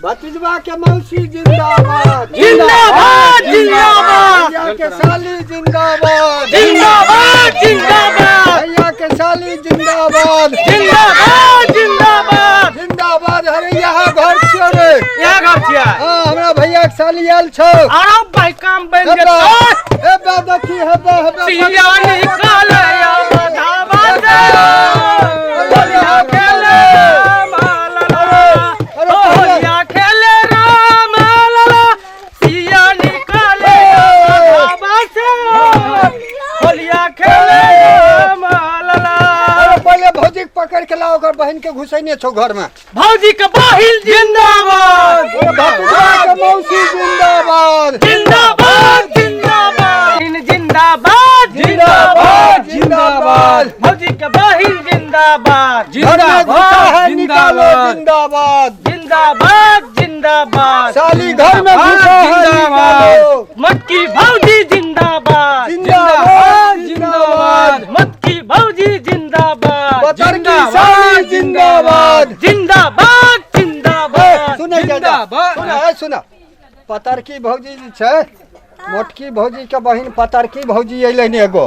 भतीजवा के मौसी जिंदाबाद, जिंदाबाद, जिंदाबाद। भैया के साली जिंदाबाद, जिंदाबाद, जिंदाबाद। भैया के साली जिंदाबाद, जिंदाबाद, जिंदाबाद, जिंदाबाद। अरे यहाँ घर छियो रे, यहाँ घर छियै। हाँ, हमरा भैया के साली आयल छौ। आरो भाई काम बनि हेबा, जेतौ। हेबा देखी, हेबा, हेबा। सिया निकाल माधवा से, होलिया खेले मालला, होलिया खेले राम लला। सिया निकाले माधवा से, होलिया खेले मालला। अरे पहिले भौजी के पकड़ के लाओ, ओकर बहिन के घुसैने छौ घर में। भौजी के बहिन जिंदाबाद, भतीजा के मौसी जिंदाबाद, जिंदाबाद, जिंदाबाद, जिंदाबाद, जिंदाबाद, जिंदाबाद। भौजी के बहिन जिंदाबाद, घर में घुसा है निकालो जिंदाबाद, जिंदाबाद, जिंदाबाद। साली घर में घुसा है निकालो। मटकी भौजी जिंदाबाद, जिंदाबाद, जिंदाबाद। मटकी भौजी जिंदाबाद, बतर की साली जिंदाबाद, जिंदाबाद, जिंदाबाद। सुने सुना ए सुना, पतरकी भौजी जे छै, मोटकी भौजी के बहिन पतरकी भौजी अयलै ने एगो।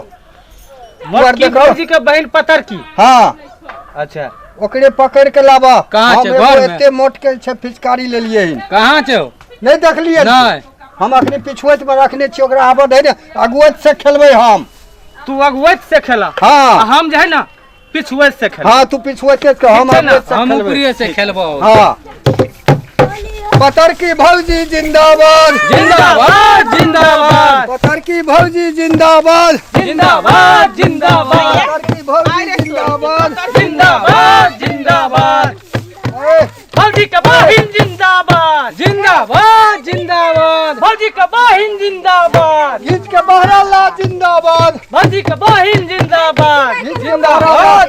मोटकी भौजी के बहिन पतरकी। हाँ। अच्छा, ओकरे पकड़ के लाबा। कहाँ हम छै? एगो घर में? एते मोट के छै फिचकारी लेलियै हन। कहाँ छै? नहि देखलियै? नहि। हम अखनी पिछुएत में रखने छियै, ओकरा आबऽ दे ने, अगुएत से खेलबै हम। तू अगुवैत से खेला। हाँ। आ हम जे है ना पिछुएत से खेला। हाँ, तू पिछुएते से, हम ठीक छै ना? अगुएत से हम खेलबै। ऊपरे से खेलबो। हाँ, पतरकी भौजी जिंदाबाद, जिंदाबाद, जिंदाबाद। पतरकी भौजी जिंदाबाद, जिंदाबाद, जिंदाबाद। पतरकी भौजी जिंदाबाद, जिंदाबाद, जिंदाबाद। ए, भौजी के बहिन जिंदाबाद, जिंदाबाद, जिंदाबाद। भौजी के बहिन जिंदाबाद। घीच के बहरा ला जिंदाबाद, भौजी के बहिन जिंदाबाद, घीच के बहरा ला।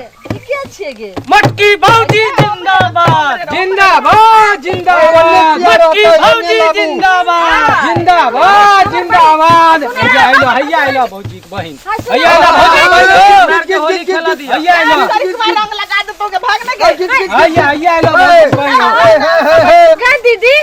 के छियै गे? मटकी भौजी जिंदाबाद, जिंदाबाद, जिंदाबाद। मटकी भौजी जिंदाबाद, जिंदाबाद, जिंदाबाद। हैया आइलो, हैया आइलो भौजी के बहिन, हैया आइलो भौजी के बहिन। होली खेला दिया। हैया आइलो, रंग लगा देतो के भाग ना गे। हैया, हैया आइलो भौजी के बहिन। गे दीदी,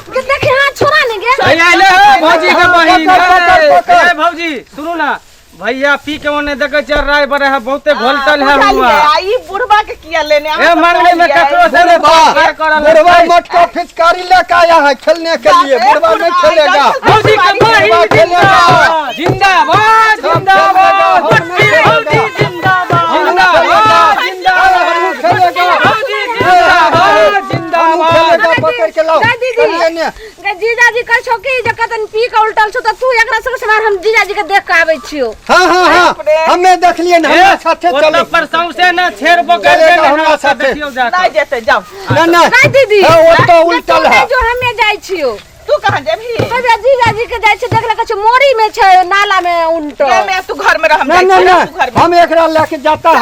गे देखी हाथ छोड़ा ने गे। हैया आइलो भौजी के बहिन। पकड़, पकड़। ए भौजी सुनू ना, भैया पी के ओने देखे छै राय बड़े है, बहुते घोलटल है हुआ। ई बुढ़वा के किया लेने? ए मांगने में ककरो से नहीं बुढ़वा, बात करल। बुढ़वा मटका फिचकारी लेके आया है खेलने के लिए। बुढ़वा नहीं खेलेगा। भौजी के बहिन जिंदाबाद, जिंदाबाद, जिंदाबाद। मटकी भौजी जिंदाबाद, जिंदाबाद, जिंदाबाद। खेलेगा, भौजी जिंदाबाद, जिंदाबाद। खेलेगा, पकड़ के लाओ। गे दीदी, ने। गे जीजाजी कहै छौ कि जे कतन पी के उल्टल छौ त तू एकरा संग समार, हम जीजाजी के देख के आबै छियौ। हाँ हाँ हाँ, हमें देखलिए ना, हमरा साथे ओतऽ चलो। पर सौंसे ना छेड़ बकड़ चलेगा देने हमरा ना, साथे। देखियौ जाकऽ। नहीं जेते, जाओ। ना ना, गे दीदी, हाँ, वो तो गे उल्टल तू है। नहीं जो हमे जाइ छियौ। तू कहां जेबही? तब जीजाजी के जाइ छै देख ले, कहै छै मोरी में छै नाला में उल्टल। गे मैं तू घर में रह, हम ना जाइ ना छियै, ना, तू घर में। हम एकरा लेके जाता है,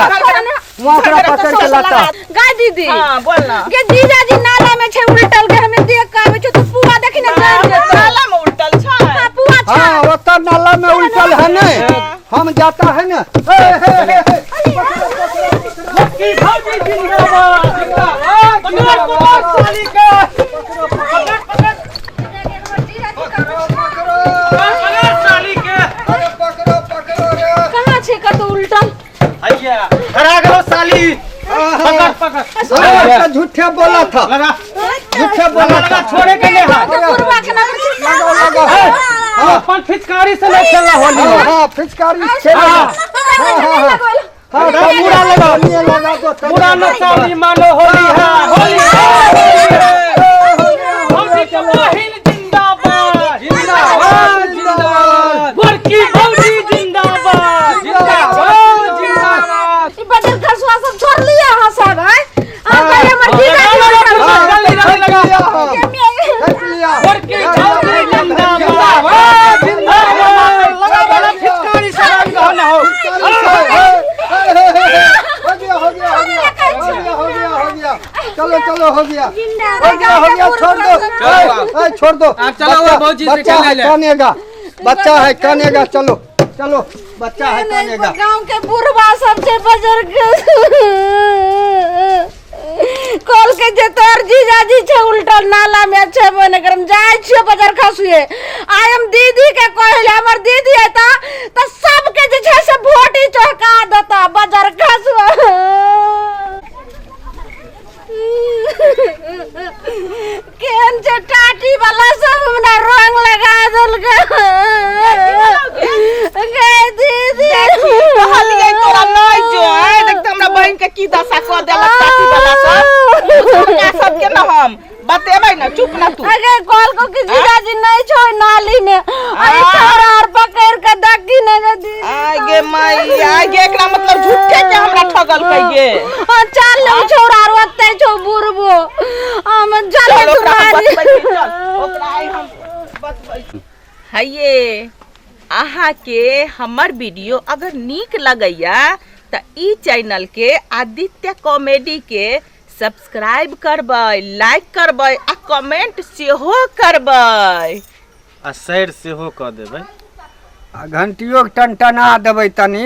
वहाँ ओकरा पकड़ के लाता है। गे दीदी, हां बोल ना। गे जीजाजी नाला में छै उल्टल गे, हमे देख के आबै छियौ। तू पुआ देखी ने जरि जेतौ। नाला में उल्टल छै? हाँ, पुआ छै। हाँ, वो तो नाला में उल्टल है नहीं, हम जाता है ना। हे, हे, हे, हे। मटकी भौजी जिंदाबाद, जिंदाबाद, पकड़ पकड़ साली के, पकड़ पकड़, पकड़ो, पकड़ साली के। अरे पकड़ो, पकड़ो रे। कहाँ छै कतौ उल्टल? हैया धरा गेलो साली, पकड़ पकड़। अरे तो झूठे बोला था, लगा झूठे बोला लगा, था। छोड़े के नहीं है। बुढ़वा के नगर लगाओ, लगाओ। हाँ, अपन फिचकारी से नहीं खेलना होली। हाँ हाँ, फिचकारी खेलेगा। हाँ हाँ हाँ, तो मुड़ा लगाओ। ये लगा दो, तब बुरा न साली मानो, होली है, होली है, होली है। भौजी के बहिन जिंदाबाद, जिंदाबाद, जिंदाबाद। बड़की भौजी जिंदाबाद, जिंदाबाद, जिंदाबाद। ई बदल घसवा सब छोड़ लिया अहाँ सब हैं? अहाँ कहलियै हमर जीजाजी उल्टल हाँ, छै। जल्दी रंग लगा। लिया, हाँ, खींच लिया। बड़की भौजी जिंदाबाद, जिंदाबाद। लगा वाला फिचकारी से रंग हो ना हो। फिचकारी से, हे, हे, हे, हे, हे। हो गया, हो गया, हो गया, हो गया, हो गया, हो गया। चलो चलो, हो गया, हो गया, हो गया, छोड़ दो। ए, ए, छोड़ दो। आप चलो, वो भौजी से बच्चा खेलने है, ले। कानेगा, बच्चा है, कानेगा। चलो चलो, बच्चा है, कानेगा। गांव के बुढ़वा सब छै बुजुर्ग, कल के सकै छै तोहर जीजाजी छै उल्टल नाला में छै बने करम जाइ छियो बाजार खसुए आइ हम दीदी के कहले हमर दीदी एता त सबके जे छै से वोट ही चौका देता बाजार खसुआ। केहन छै टाटी वाला सब हमरा रंग लगा देलकै गे दीदी। कहलियै तोरा नहि जो, आइ देख तऽ हमरा बहिन के की दशा कऽ देलक टाटी वाला सब। हुनका सबके न हम बतेबै न, चुप न तू। अगे कॉल को कि जीजाजी नहीं छो नाली में, अरे छोरा और पकड़ के दकी न गे दीदी। आइ गे मैया, आइ गे, एकरा मतलब झूठे के हमरा ठगल गे। हाँ, चल ले छोरा और ओते छो बुरबो हम चल। चल ओकरा हम तुम्हारी बतबै छी, चल ओकरा आइ हम बतबै छी। हइये अहाँके हमर वीडियो अगर नीक लगैया तऽ ई चैनल के आदित्य कॉमेडी के सब्सक्राइब करबै, लाइक करबै आ कमेंट सेहो करबै आ शेयर सेहो कऽ देबै आ घंटियो के टनटना देबै तनी।